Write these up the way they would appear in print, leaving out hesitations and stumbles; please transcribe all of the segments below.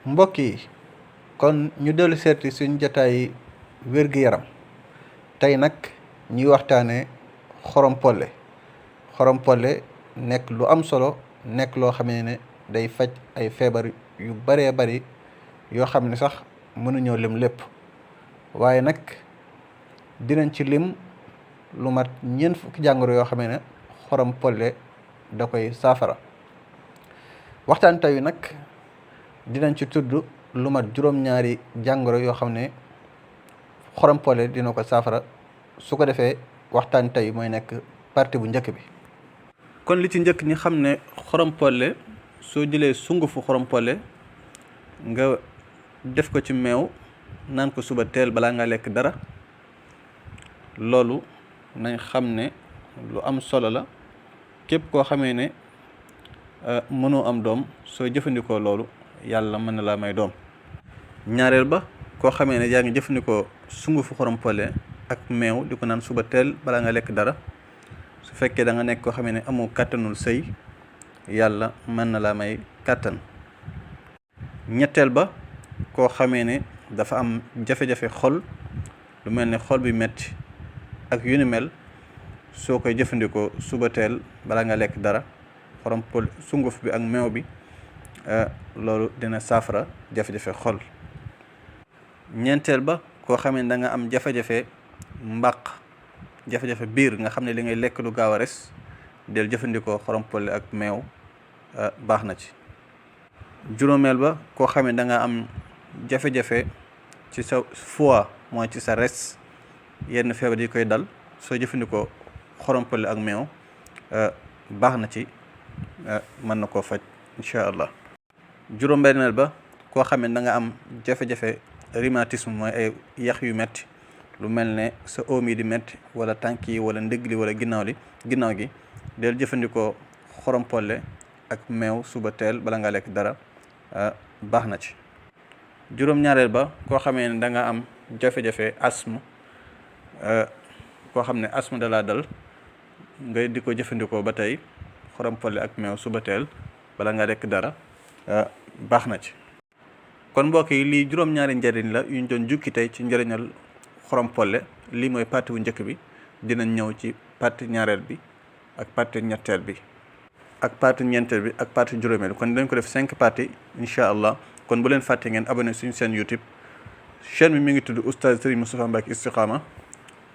mbokk yi kon ñu dellu seeti suñ jotaay wér-gu-yaram tey nag ñuy waxtaane xorom polle nekk lu am solo, nekk loo xamee ne day faj ay feebar yu baree bari yoo xam ne sax mënuñoo lim lépp, waaye nag dinañ ci lim lu mat ñeent fukki jàngoro yoo xamee ne xorom polle da koy saafara. waxtaan tey nag dinañ ci tudd lu mat juróom-ñaari jàngoro yoo xam ne xorom polle dina ko saafara. su ko defee waxtaan tey mooy nekk partie bu njëkk bi. kon li ci njëkk ñi xam ne xorom polle soo jëlee sungufu xorom polle nga def ko ci meew naan ko suba teel balaa nga lekk dara, loolu nañ xam ne lu am solo la. képp koo xamee ne mënoo am doom soo jëfandikoo loolu yàlla mën na laa may doom. ñaareel ba, koo xamee ne yaa ngi jëfandikoo sungufu xorom polle ak meew di ko naan suba teel balaa nga lekk dara, su fekkee da nga nekk koo xamee ne amoo kàttanul sëy, yàlla mën na laa may kàttan. ñetteel ba, koo xamee ne dafa am jafe-jafe xol, lu mel ne xol bi metti ak yu ni mel, soo koy jëfandikoo suba teel balaa nga lekk dara, xorom polle sunguf bi ak meew bi loolu dina saafara jafe-jafe xol. ñeenteel ba, koo xamee ne da nga am jafe-jafe mbàq, jafe-jafe biir, nga xam ne li ngay lekk du gaaw a res, del jëfandikoo xorom polle ak meew baax na ci. juróomeel ba, koo xamee da nga am jafe-jafe ci sa foie, mooy ci sa res, yenn feebar yi koy dal, soo jëfandikoo xorom polle ak meew baax na ci, mën na koo faj incha allah. juróom-benneel ba, koo xamee da nga am jafe-jafe rhumatisme, mooy ay yax yu metti, lu mel ne sa oom yi di metti wala tànk yi wala ndigg li wala ginnaaw gi, del jëfandikoo xorom polle ak meew suba teel bala nga lekk dara, baax na ci. juróom-ñaareel ba, koo xamee ne da nga am jafe-jafe asthme, koo xam ne asthme da laa dal, nga di ko jëfandikoo ba tey xorom polle ak meew suba teel bala nga lekk dara, baax na ci. kon mbokk yi lii juróom-ñaari njëriñ la yuñ doon jukki tey ci njëriñal xorom polle. lii mooy partie bu njëkk bi. dinañ ñëw ci partie ñaareel bi ak partie ñetteel bi ak partie ñeenteel bi ak partie juróomeel. kon dañ ko def 5 parties incha allah. kon bu leen fàtte ngeen abonné suñu chaîne YouTube. chaîne bi mi ngi tudd Oustaz Serigne Moustapha Mbacké Istikhama.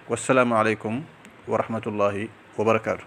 wasalaamualeykum wa rahmatullahi wa barakaatu.